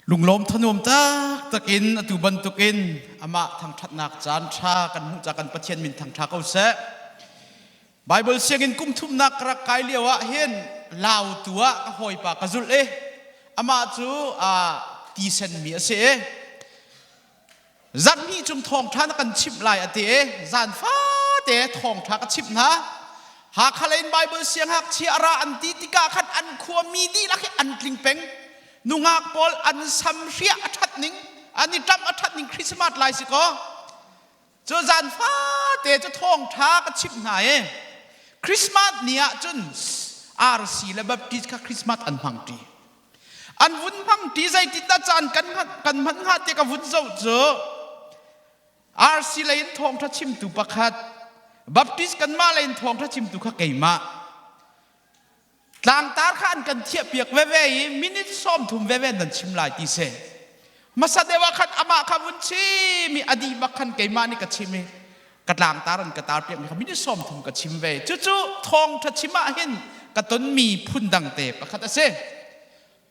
Lunglawm thanuam taktak in atu bantukin amah thangṭhatnak caan ṭha kan hmuh ca kan Pathian min thangṭha ko seh. Bible sianginn kum thumnak ka rak kai lio ah hin Lautu ah ka hawipa ka zulh i amah cu tisen mi a si i Zarhhnih cung thawngṭha na kan chimh lai a ti i zan fate thawngṭha ka chimh hna. Hakha lei in Baibal siangngakchia a ra an ti tikah khan an khuami dihlak hi an tling peng. Nungak pawl an sam hriah a ṭhat ning, an i ṭamh a ṭhat ning Christmas lai si kaw. Cu zan fate cu thawngṭha ka chimh hna i Christmas ni ah cun RC le Baptist kha Christmas an hmang ṭi. An vun hmang ti zeitindah caan kan kan hman hnga ti ka vun zoh cu RC lei in thawngṭha chimtu pakhat Baptist kanmah lei in thawngṭha chimtu kha keimah tlangtar kha an kan thiahpiak veve i minute 30 veve nan chim lai ti si hmasa deuh ah khan amah kha vun chim i a dih bak khan keimah nih ka chim i ka tlangtar an ka tar piakmi kha minute 30 ka chim ve. Cucu thawngṭha chim ah hin ka tonmi phundang te pakhat a si.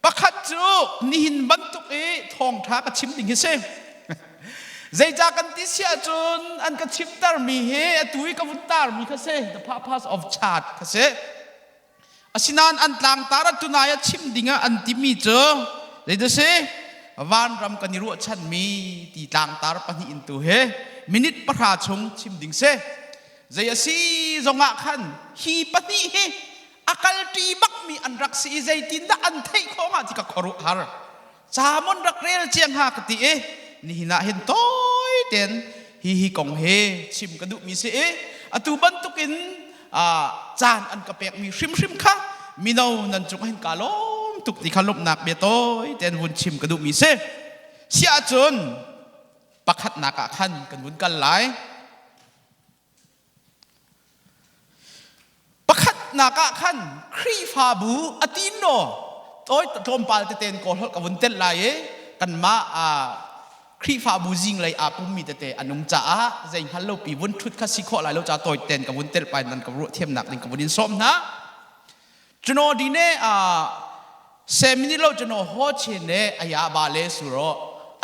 Pakhat cu nihin bantuk i thawngṭha ka chim ding hi si. Zeicah kan ti si ahcun an ka chimtermi hi atu i ka vun tarmi kha si, the purpose of church kha si. Asinain an tlangtar ah tunai ah chim dingah an timi cu zeidah si? Vanram kan i ruahchanmi ti tlangtar pahnih in tu hi minute 10 chung chim ding si. Zei a si zongah khan hi pahnih hi a kalṭi bakmi an rak si i zeitindah an theih khawh hnga ti ka khuaruahhar. Ca mon rak rel cia hnga ka ti i nihin ah hin tawi tein hi hi kong hi chim ka duhmi si i atu bantukin caan an ka pekmi hrimhrim kha mino nan cung hin kaa lawm tuk ti kha lawmhnak bia tawi tein vun chim ka duhmi si. Siah cun pakhatnak ah khan kan vun kal lai. Pakhatnak ah khan Khrihfabu a tin naw tawi tlawmpal tete in kawl holh ka vun telh lai i kanmah Khrihfabu zinglei aa pummi tete an um caah zei hngal lo pi vun ṭhut kha si khawh lai lo ca tawi ten ka vun telh pai nan ka ruah thiamnak ding ka vun in sawm hna. Cuno dine semini lo cuno ho chin ne aya ba le suro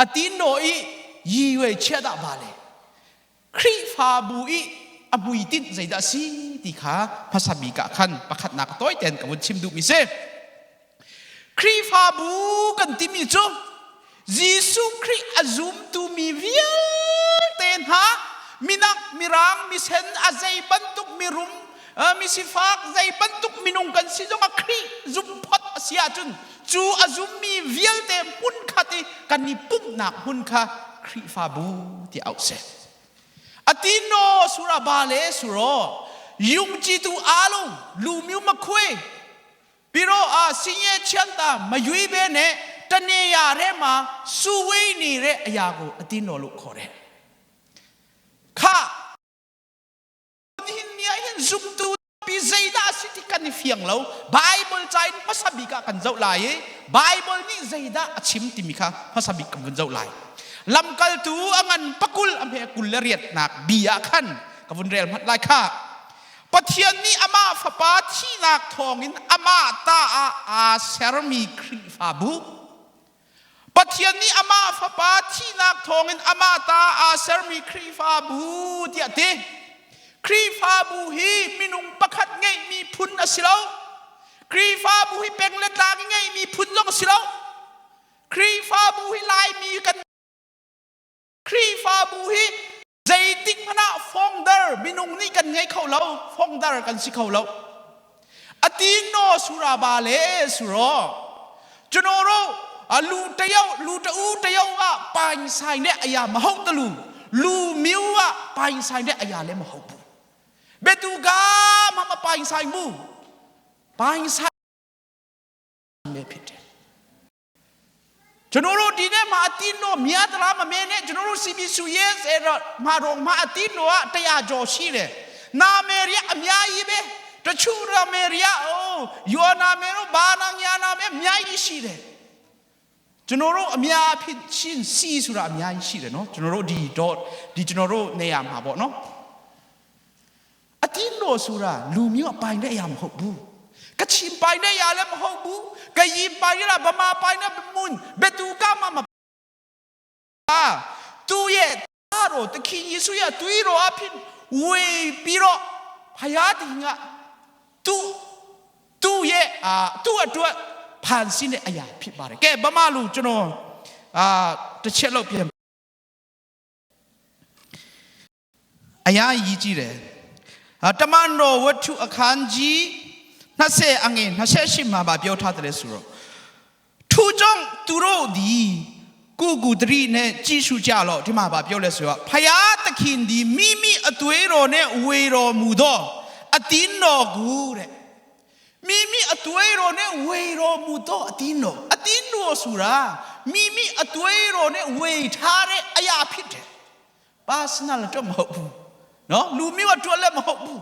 atin no i yi wei chia dah ba le Khrihfabu i a hmuitinh zeidah a si ti kha hmasa bik ah khan pakhatnak tawi tein ka vun chim duhmi si. Khrihfabu kan timi cu Jesuh Khrih a zumtu mi vialte hna minak, mirang, misen, a zei bantuk mirum, misifak, zei bantuk minung kan si zongah Khrih zumhphot a si ahcun cu a zummi vialte hmunkhat i kan i pumhnak hmun kha Khrihfabu ti auh si. Atino sura ba le suro yung chi tu alung lu miu ma khui piro a sinye chian ta ma yui be ne tane ya re ma su wei ni re aya ko atino lu kho re kha Nihin ni ah hin zumtu pi zeidah a si ti kan i fiang lo. Bible ca in hmasa bik ah kan zoh lai i Bible nih zeidah a chim timi kha hmasa bik kan vun zoh lai. Lamkaltu a ngan pakul a hme kul le riatnak bi ah khan ka vun rel hmanh lai kha. Pathian nih amah fapa thihnak thawngin amah ta ah aa sermi Khrihfabu Pathian nih amah fapa thihnak thawngin amah ta aa sermi Khrihfabu tiah ti. Khrihfabu hi minung pakhat ngeihmi phun a si lo. Khrihfabu hi peng le tlang i ngeihmi phun zong a si lo. Khrihfabu hi Laimi kan Khrihfabu hi zeitik hmanh ah fongdar minung nih kan ngei kho lo fongdar kan si kho lo atino suraba le suro chunoro lu tayo lu ta u tayo a pain sai ne aya ma ho talu lu miu a pain sai ne aya le ma ho bu betu ga ma ma pain sai mu pain sai me ဖြစ်တယ် ကျွန်တော်တို့ဒီနေ့မှာအတင်းတော့မြတ်တလားမမဲနဲ့ကျွန်တော်တို့ CBC ရဲ့အဲ့တော့မှာတော့မှာအတင်းတော့တရားကျော်ရှိတယ်နာမည်ရအများကြီးပဲတချို့နာမည်ရအိုးယောနာမည်တို့ဘာနာညာနာမည်အများကြီးရှိတယ်ကျွန်တော်တို့အများဖြစ်ချင်းစီဆိုတာအများကြီးရှိတယ်နော်ကျွန်တော်တို့ဒီတော့ဒီကျွန်တော်တို့နေရာမှာပေါ့နော်အတင်းတော်ဆိုတာလူမျိုးအပိုင်တဲ့အရာမဟုတ်ဘူး။ Kachin pai ne ya le မဟုတ်ဘူးကရင်ပိုင်လားဗမာပိုင်နဲ့မွန်ဘယ်သူကမှမပါသူရဲ့သားတော်သခင်ယေရှုရဲ့သွေးတော်အဖြစ်ဝေပြီးတော့ဖယားတင်ကသူသူ့ရဲ့အာသူ့အတွက်ဖန်ဆင်းတဲ့အရာဖြစ်ပါတယ်ကဲဗမာလူကျွန်တော်အာတစ်ချက်လောက်ပြန်အရာရည်ကြည့်တယ်တမန်တော်ဝတ္ထုအခန်းကြီး20အငယ်28မှာပြောထားတယ်ဆိုတော့ထိုကြောင့်သူတို့သည်ကိုကိုတတိနဲ့ကြည့်ရှုကြလော့ဒီမှာဗာပြောလဲဆိုတော့ဖယားသခင်သည်မိမိအသွေးတော်နဲ့ဝေတော်မူသောအတင်းတော်ကူတဲ့မိမိအသွေးတော်နဲ့ဝေတော်မူသောအတင်းတော်အတင်းတော်ဆိုတာမိမိအသွေးတော်နဲ့ဝေထားတဲ့အရာဖြစ်တယ် personal တော့မဟုတ်ဘူးနော်လူမျိုးအတွက်လည်းမဟုတ်ဘူး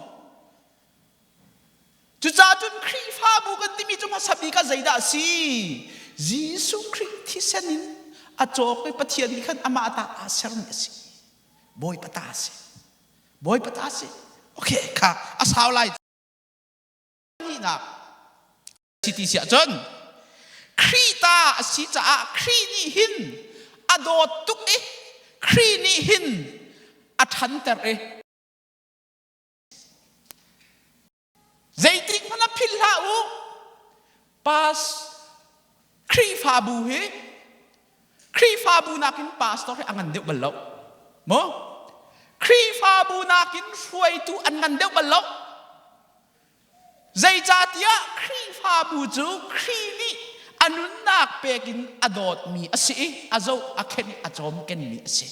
Cucaah Khrihfabu kan timi cu hmasa bik ah zeidah a si? Jesuh Khrih thisen in a cawk i Pathian nih khan amah ta aa sermi a si. Bawipa ta a si. Bawipa ta a si. Okay, kha a sau lai. Hnihnak si ti si ahcun Khrih ta a si caah Khrih nih hin a dawt tuk i Khrih nih hin a ṭhanter i Zeitik hmanh ah philh hlah u. Pas Khrihfabu hi Khrihfabu nakin pastor hi a ngan deuh bal lo. Maw? Khrihfabu nakin hruaitu an ngan deuh bal lo. Zeicahtiah Khrihfabu cu Khrih nih a nunnak pek in a dawtmi a si i a zoh a khenh i a cawmkenmi a si.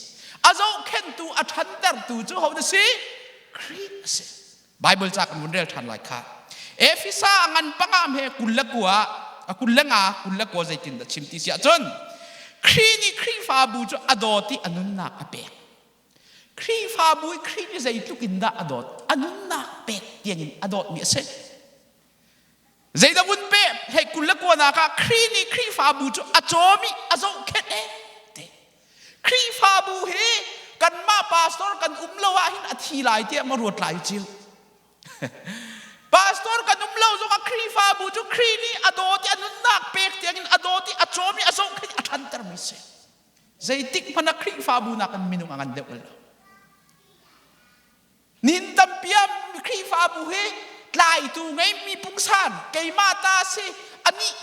A zohkhenhtu a ṭhantertu cu ho na si? Khrih a si. Bible ca kan vun rel ṭhan lai kha. Efesa ngan panga he 29 a 25 29 zeitin dah chim ti si ahcun Khrih nih Khrihfabu cu a dawt i a nunnak a pek. Khrihfabu i Khrih nih zeitluk in dah a dawt? A nunnak pek tiangin a dawtmi a si. Zeidah vun pe hei 29 nak ah Khrih nih Khrihfabu cu a cawm i a zohkhenh e ti. Khrihfabu hi kanmah pastor kan um lo ah hin a thi lai tiah ma ruat lai ciu. Pastor kan um lo zongah Khrihfabu cu Khrih nih a dawt i a nunnak pek tiangin a dawt i a cawm i a zohkhenh a ṭhantermi si. Zeitik hmanh ah Khrihfabu nakin minung a ngan deuh bal lo. Nin tampi ah Khrihfabu hi tlaitu ngeimi pungsan keimah ta si anih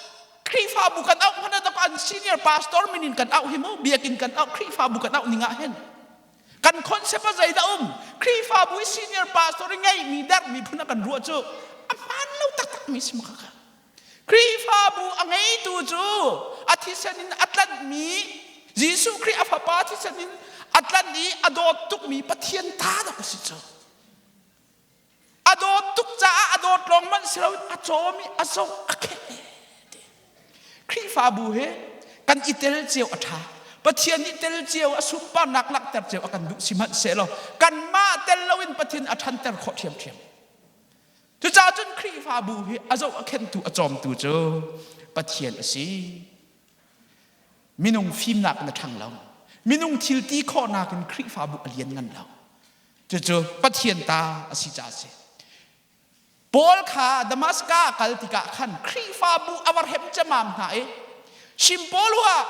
Khrihfabu kan auh hmanh ah an senior pastor min in kan auh hi mu biakinn kan auh Khrihfabu kan auh ning ah hin kan concept ah zeidah um Khrihfabu i senior pastor i ngeimi dermi phun ah kan ruah cu a hmaan lo taktak mi si kha Khrihfabu a ngeitu cu a thisen in a tlanhmi Jesuh Khrih a fapa thisen in a tlanh i a dawt tukmi Pathian ta dak a si cu. A dawt tuk caah a dawt lawng manh si loin a cawm i a zoh a khenh Khrihfabu he kan i tel cio a ṭha. Pathian nih tel cio a sunparnak langhter cio a kan duh sihmanhsehlaw kanmah tel loin Pathian a ṭhanter khawh ṭhiamṭhiam. Cucaah cun Khrihfabu hi a zoh a khentu a cawmtu cu Pathian a si. Minung fimnak in a ṭhang lo. Minung thil ti khawhnak in Khrihfabu a lian ngan lo. Cucu Pathian ta a si caah a si. Paul kha Damaska a kal tikah khan Khrihfabu a va hrem camam hna i Shimpolu ah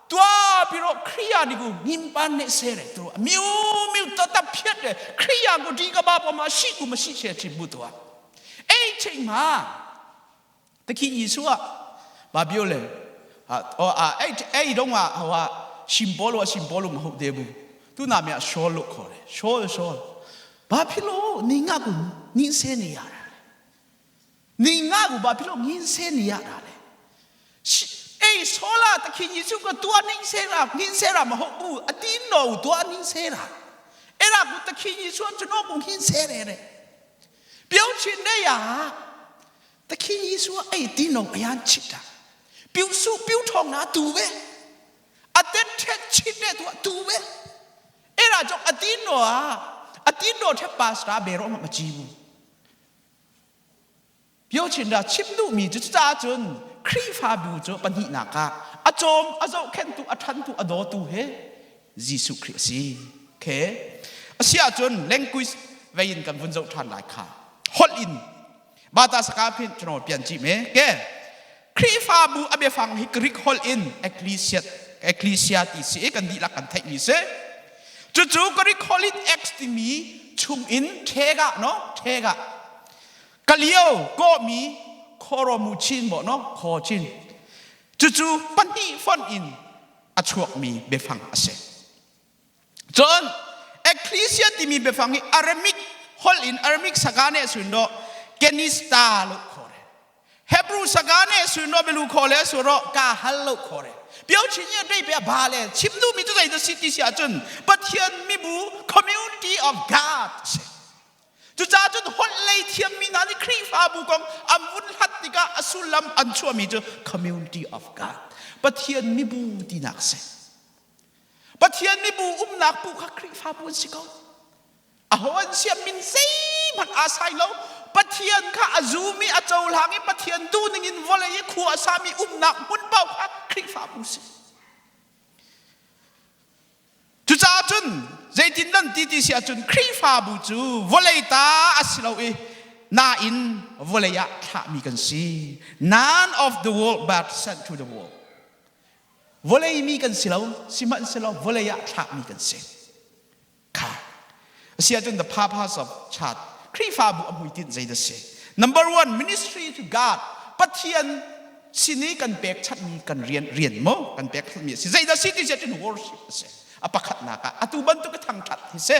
tua piro Kriya ni ku ngimpan ne sere tu miu miu to ta phiat le Kriya ku di ka ba pa ma shi ku ma shi she chi bu tua ei ching ma သခင်ယေရှုကဘာပြောလဲဟာအော်အဲ့အဲ့တုန်းကဟိုဟာရှင်ပေါလုရှင်ပေါလုမဟုတ်သေးဘူးသူ့နာမည်ကရှောလို့ခေါ်တယ်ရှောရှောဘာဖြစ်လို့နင်ငါကိုနင်းဆဲနေရတာလဲနင်ငါကိုဘာဖြစ်လို့နင်းဆဲနေရတာလဲအေးဆောလာသခင်ယေရှုကသူနင်းဆဲတာနင်းဆဲတာမဟုတ်ဘူးအတင်းတော်ကိုသူနင်းဆဲတာအဲ့ဒါကိုသခင်ယေရှုကကျွန်တော်ကိုနင်းဆဲတယ်တဲ့ပြောချင်တဲ့ရာသခင်ယေရှုကအဲ့ဒီတော်အရန်ချစ်တာပြုစုပြုထောင်တာသူပဲအသက်ထက်ချစ်တဲ့သူကသူပဲအဲ့ဒါကြောင့်အတင်းတော်ဟာအတင်းတော်ထက်ပါစတာဘယ်တော့မှမကြည့်ဘူးပြောချင်တာချစ်လို့မီကြကျွန်းခရိဖာဘူးကျပနိနာကအจอมအဇောခန့်တူအထန်တူအတော်တူဟဲယေရှုခရစ်စီခဲအစီအကျွန်း language ဝိုင်ကန်ဝန်ဇောထန်လိုက်ခါဟောလ်အင် Bata saka phin chno pian chi me ke Khrihfabu a biafang hi Greek holh in ecclesia ecclesia ti si i kan dihlak kan theihmi si. Cucu Greek holh in ex timi chung in thega no thega kalio kawmi khoromu chin bo no kho chin cucu pahnih fonh in a chuakmi biafang a si. Cun ecclesia timi biafang hi Aramaic holh in Aramaic sakane sun do kenista lo khore Hebrew sakane sun do belu khole su ro ka hal lo khore pio chin ye dei pe ba le chim du mi chu zai da si ti si ahcun Pathian mibu community of God si Cucaah cun holh lei thiammi hna nih Khrihfabu kong an vun hlat tikah a sullam an chuahmi cu community of God Pathian mibu tinak a si. Pathian mibu umnak bu kha Khrihfabu an si ko. Aho an siam min zeihmanh aa sai lo. Pathian kha a zum i a cohlang i Pathian duhning in vawlei i khua a sami umnak hmun paoh kha Khrihfabu si. Cucaah cun zeitin nan ti ti si ahcun Khrihfabu cu vawlei ta a si lo i nain vawlei ah thlahmi kan si. None of the world but sent to the world. Vawlei mi kan si lo, sihmanhsehlaw vawlei ah thlahmi kan si. Kha. Asi ahcun the purpose of church Khrihfabu a hmuitinh zeidah si? Number one, ministry to God. Pathian sin i kan pekchanhmi kan rian rian maw kan pekchanhmi a si. Zeidah si ti si ahcun worship a si. A pakhatnak ah atu bantuk i thangṭhat hi si.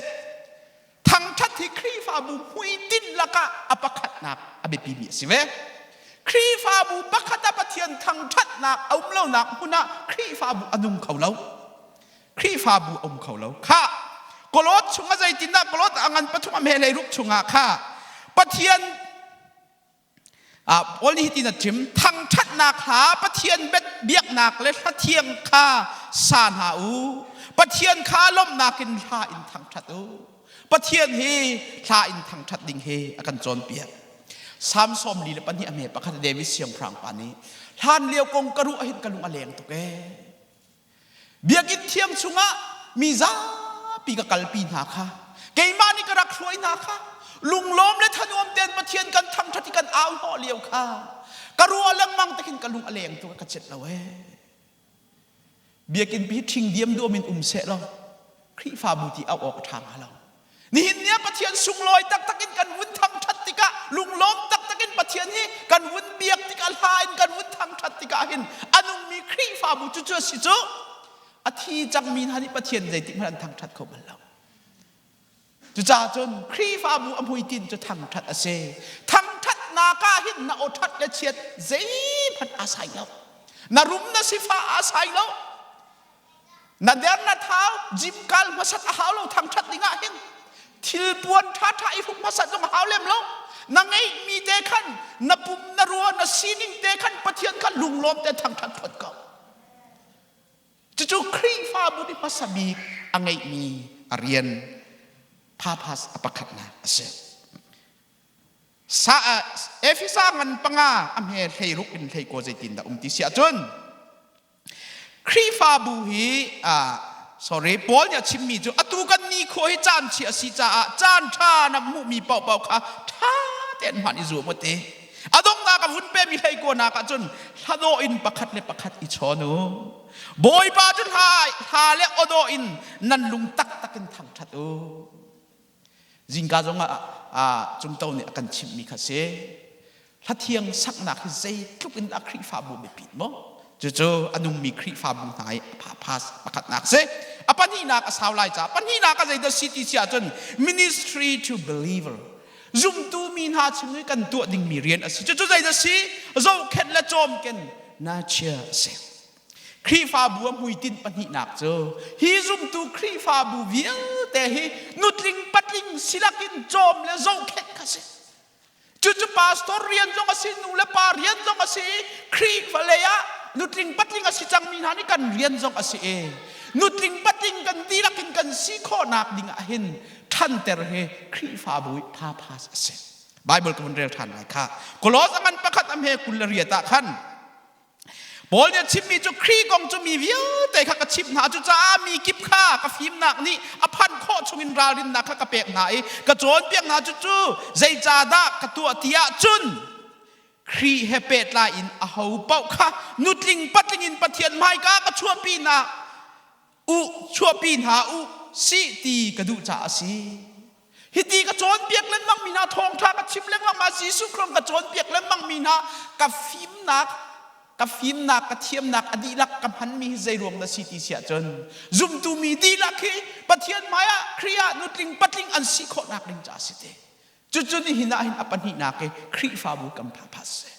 Thangṭhat hi Khrihfabu hmuitinh lakah a pakhatnak a biapimi a si ve. Khrihfabu pakhat ah Pathian thangṭhatnak a um lonak hmun ah Khrihfabu a nung kho lo. Khrihfabu a um kho lo. Khah Kolot chungah zeitindah Kolot a ngan pathum a hme hlei ruk chungah kha Pathian Paul nih hitin a chim thangṭhatnak hla Pathian biaknak le hla thiang kha sa hna u Pathian kha lawmhnak in hla in thangṭhat u Pathian hi hla in thangṭhat ding hi a kan cawnpiak Salm 42 a hme pakhat David siangpahrang pa nih hlan lio kong ka ruah hin ka lung a leng tuk ee Biakinn thiang chungah mi zapi ka kalpi hna kha keimah nih ka rak hruai hna kha lunglawm le thanuam tein Pathian kan thangṭhat i kan au hnawh lio kha ka ruah lengmang te khin ka lung a leng tuk ka cet lo ee. Biakinn pi ṭhing diam duam in um seh law Khrihfabu ti auh awk a ṭha hnga lo. Nihin ni ah Pathian sunglawi taktak in kan vun thangṭhat tikah lunglawm taktak in Pathian hi kan vun biak tikah hla in kan vun thangṭhat tikah hin a nungmi Khrihfabu cu cu a si cu a thi cangmi hna nih Pathian zeitik hmanh an thangṭhat kho bal lo. Cucaah cun Khrihfabu a hmuitinh cu thangṭhat a si. Thangṭhatnak ah hin na aw ṭhat le chiat zeihmanh aa sai lo. Na rum na sifah aa sai lo. Na der na thau gym kal hmasat a hau lo thangṭhat ding ah hin thil puan ṭhaṭha i hruk hmasat zong a hau lem lo. Na ngeihmi te khan na pum na rua na sining te khan Pathian kha lunglawm te thangṭhat phot ko. Cucu Khrihfabu nih hmasa bik a ngeihmi a rian purpose a pakhatnak a si. Sa Efesa ngan panga a hme hleiruk in hleikaw zeitin dah um ti si ahcun Khrihfabu hi sorry Paul nih a chimmi cu atu kan nikhua hi caan chia a si caah caan ṭha na hmuhmi paohpaoh kha ṭha tein hman i zuam u ti. A donghnak a vun pemi hleikuanak ah cun hladawh in pakhat le pakhat i chawn u. Bawipa cu hla, hla le awdawh in nan lung taktak in thangṭhat u. Zingka zong ah Cungto nih a kan chimhmi kha si. Hlathiang saknak hi zeitluk in dah Khrihfabu biapit maw? Cucu a nungmi Khrihfabu hna i a pakhatnak si. A pahnihnak a sau lai caah pahnihnak a zeidah si ti si ahcun ministry to believer zumtu mi hna chung i kan tuah dingmi rian a si. Cucu zeidah si? Zohkhenh le cawmken na chia a si. Khrihfabu a hmuitinh pahnihnak cu hi zumtu Khrihfabu vialte hi nutling patling silak in cawm le zohkhenh kha si. Cucu pastor rian zong a si, nu le pa rian zong a si i Khrihfa lei ah nutling patling a si cangmi hna nih kan rian zong a si i nutling patling kan dihlak in kan si khawhnak ding ah hin ṭhanter hi Khrihfabu i purpose a si. Bible ka vun rel ṭhan lai kha. Kolos a ngan pakhat a hme 28 ah khan. Paul nih a chimmi cu Khrih kong cu mi vialte kha ka chimh hna. Cucaah mi kip kha ka fimnak nih a phanh khawh chungin ralrinnak kha ka pek hna i ka cawnpiak hna. Cucu zeicahdah ka tuah ti ahcun Khrih he pehtlai in aho paoh kha nutling patling in Pathian hmaika ka chuahpi hna u chuahpi hna u si ti ka duh caah a si. Hiti ka cawnpiak lengmang mi hna thawngṭha ka chim lengmang ma Jesuh Khrih ka cawnpiak lengmang mi hna ka fimnak ka fimnak ka thiamnak a dihlak ka hmanmi hi zei ruang na si ti si ahcun zumtu mi dihlak hi Pathian hmaiah Khrih ah nutling patling an si khawhnak ding caah si te. Cucu nihin ah hin a pahnihnak i Khrihfabu kan phah si.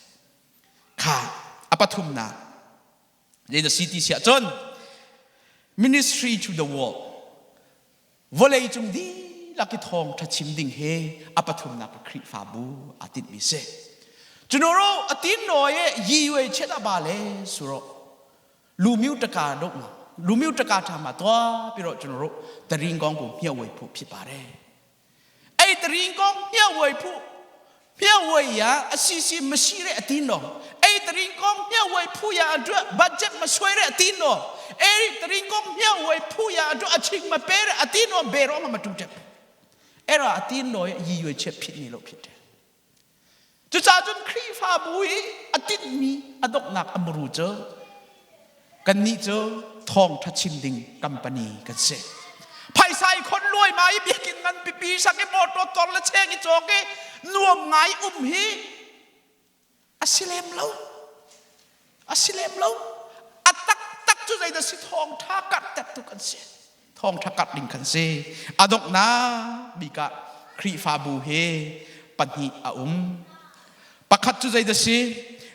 Kha a pathumnak zei na si ti si ahcun ministry to the world vawlei cung dihlak i thawngṭha chim ding he a pathumnak i Khrihfabu aa tinhmi si. Cunoro a tin nawi e yi chet a ba le suro လူမျိုးတကာတို့မှာလူမျိုးတကာထားမှာသွားပြီးတော့ကျွန်တော်တို့တရင်ကောင်းကိုမျှဝေဖို့ဖြစ်ပါတယ်အဲ့တရင်ကောင်းမျှဝေဖို့မျှဝေရအစီအစီမရှိတဲ့အတင်းတော်အဲ့တရင်ကောင်းမျှဝေဖို့ရအတွက်ဘတ်ဂျက်မဆွဲတဲ့အတင်းတော်အဲ့ဒီတရင်ကောင်းမျှဝေဖို့ရအတွက်အချိန်မပေးတဲ့အတင်းတော်ဘယ်တော့မှမတူတဲ့အဲ့ဒါအတင်းတော်ရဲ့ရည်ရွယ်ချက်ဖြစ်နေလို့ဖြစ်တယ် Cucaah cun Khrihfabu i a tinhmi a donghnak a muru cu kannih cu thawngṭha chim ding company kan si. Phaisa i khon luaimai i biakinn ngan pipi sak i motor tor le cheng i cawk i nuam ngai um hi a si lem lo. A si lem lo. A taktak cu zeidah si thawngṭha karhtertu kan si. Thawngṭha karh ding kan si. A donghnak bik ah Khrihfabu hi pahnih a um. Pakhat cu zeidah si?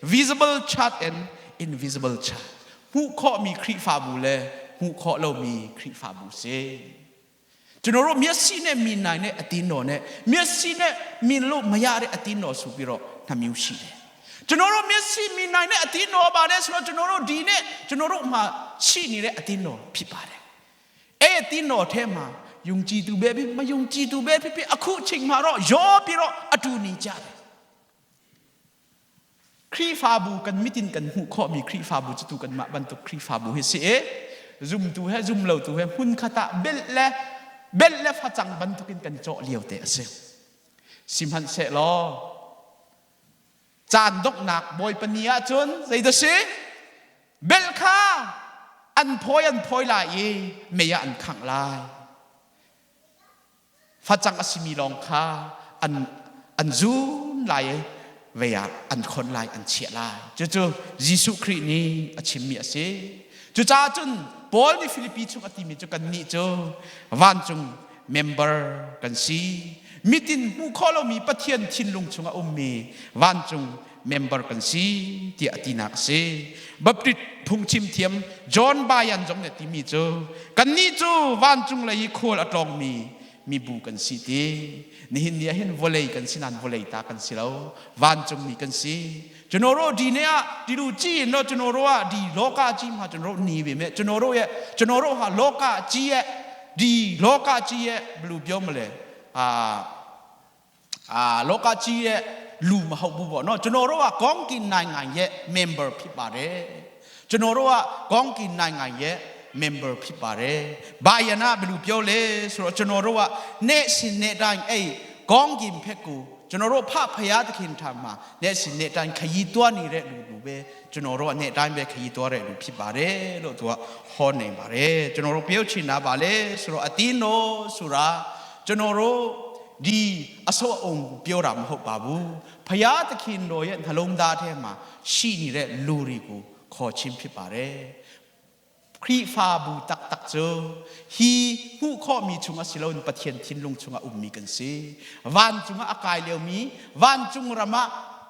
Visible church and invisible church. Hmuh khawhmi Khrihfabu le hmuh khawh lomi Khrihfabu si. ကျွန်တော်တို့မျက်စိနဲ့မြင်နိုင်တဲ့အတင်းတော်နဲ့မျက်စိနဲ့မြင်လို့မရတဲ့အတင်းတော်ဆိုပြီးတော့နှစ်မျိုးရှိတယ်ကျွန်တော်တို့မျက်စိမြင်နိုင်တဲ့အတင်းတော်ပါတယ်ဆိုတော့ကျွန်တော်တို့ဒီနဲ့ကျွန်တော်တို့မှာရှိနေတဲ့အတင်းတော်ဖြစ်ပါတယ်အဲ့အတင်းတော်ထဲမှာယုံကြည်သူပဲဖြစ်မယုံကြည်သူပဲဖြစ်ဖြစ်အခုအချိန်မှာတော့ရောပြီးတော့အတူနေကြတယ် Khrihfabu kan mitin kan hmuh khawhmi Khrihfabu cu tu kanmah bantuk Khrihfabu hi si i zumtu he zumlotu he hmunkhat ah belh le belh le facang bantukin kan cawh lio te a si. Sihmanhsehlaw caan donghnak Bawipa ni ahcun zeidah si? Belh kha an phawi an phawi lai i mei ah an khangh lai. Facang a simi lawng kha an an zun lai i vei ah an khon lai an chiah lai. Cucu Jesuh Khrih nih a chimmi a si. Cucaah cun Paul nih Filipi chung a timi cu kannih cu vancung member kan si. Mitin hmuh khawh lomi Pathian thinlung chung a ummi vancung member kan si tiah a tinak a si. Baptist phungchim thiam John Bayan zong nih a timi cu kannih cu vancung lei i khual a tlawngmi mibu kan si ti. Nihin ni ah hin vawlei kan si nain vawlei ta kan si lo. Vancungmi kan si. Cunoro di ne ah tilu ci no cunoro ah di loka ci ma cunoro ni ve me cunoro ye cunoro ha loka ci ye di loka ci ye bluပြောမလဲအာ အာလောကကြီးရဲ့လူမဟုတ်ဘူးပေါ့နော်ကျွန်တော်တို့ကကောင်းကင်နိုင်ငံရဲ့ member ဖြစ်ပါတယ်ကျွန်တော်တို့ကကောင်းကင်နိုင်ငံရဲ့ member ဖြစ်ပါတယ်ဘာယနာဘယ်လိုပြောလဲဆိုတော့ကျွန်တော်တို့ကနေ့စဉ်နေ့တိုင်းအဲ့ကောင်းကင်ဖက်ကိုကျွန်တော်တို့ဖဖယားသခင်ထံမှာနေ့စဉ်နေ့တိုင်းခရီးသွားနေတဲ့လူလူပဲကျွန်တော်တို့ကနေ့တိုင်းပဲခရီးသွားတဲ့လူဖြစ်ပါတယ်လို့သူကဟောနေပါတယ်ကျွန်တော်တို့ပြောချင်တာပါလေဆိုတော့အတင်းတော်ဆိုတာကျွန်တော်တို့ ဒီအဆောက်အအုံပြောတာမဟုတ်ပါဘူးဖယားသခင်တော်ရဲ့နှလုံးသားထဲမှာရှိနေတဲ့လူတွေကိုခေါ်ခြင်းဖြစ်ပါတယ်ခရိဖာဘူตักตักเจอฮีหูข้อมีชุงอสิโลนปะเทียนทินลุงชุงออุมมีกันสิวันจุงอากายเลียวมีวันจุงระมะ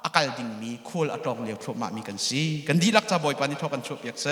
อากาลดิ่งมีคูลอตองเลียวทรมามีกันสิกันดีลักจะบอยปานิทอกันชุบอยากเส